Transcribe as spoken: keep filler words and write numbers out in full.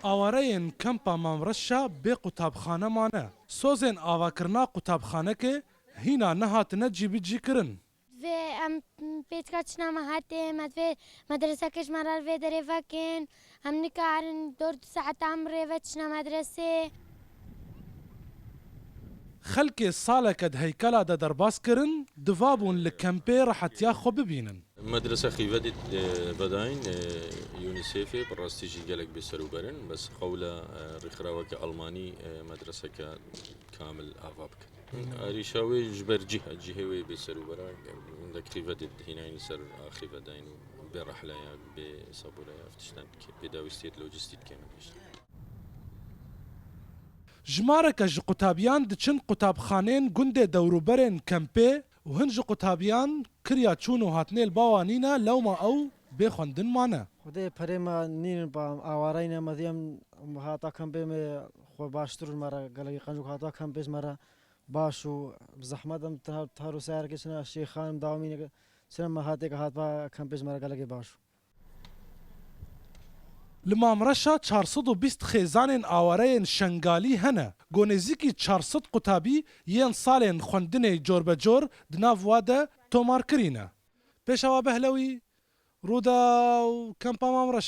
Awareyên kempa Mamreşa bê qutabxane mane. Sozên avakirina qutabxanekê hîna nehatine cîbicîkirin. Vê em pêçka çina me hatê, me divê medresekê ji me re vê derê vekin. Em nikarin dor du saetan bi rê ve çina medresê. Xelkê saleke di heykela de derbas kirin, divabûn li kempê rehetiya xwe bibînin. Medrese xîvedî, e, vedayîn, e, UNICEFê bi rastî jî gelek bêserûber in, bes qewla, e, rîxiraweke Almanî, e, medreseke kamil ava bikin. Arîşa wê ji ber cih e, cihê wê bêserûbera, hindek xîvedê dihînayîn li ser axê vedayîn û bê rehleya, bê sabûreya ev tiştan dike, pêdawîstiyê lojîstî dike. Jimareke ji qutabiyan diçin qutabxaneyên gundê dewrûberên kempê û hin ji qutabiyan kirya çûn û hatinê li ba wan nîne, lewma ew bê xwendin mane. Xwedê perê me nînin ba awareyne me diyem hata kempê me xwe baştir û me re gelekî qenc û hata kempê ji me re baş û bi zehmet em tar û serkê çine şêxan em dawamîne çine me hatê ke hat ba kempê ji me re gelekî baş. Li Mamreşa çar sed û bîst xêzanên awareyên Şengalî hene. Ku nêzîkî çar sed qutabî yên salên xwendinê corbecor di nav wa de tomar kirîne. Pêşewa Behlewî, Rûdaw, Kempa Mamreşa.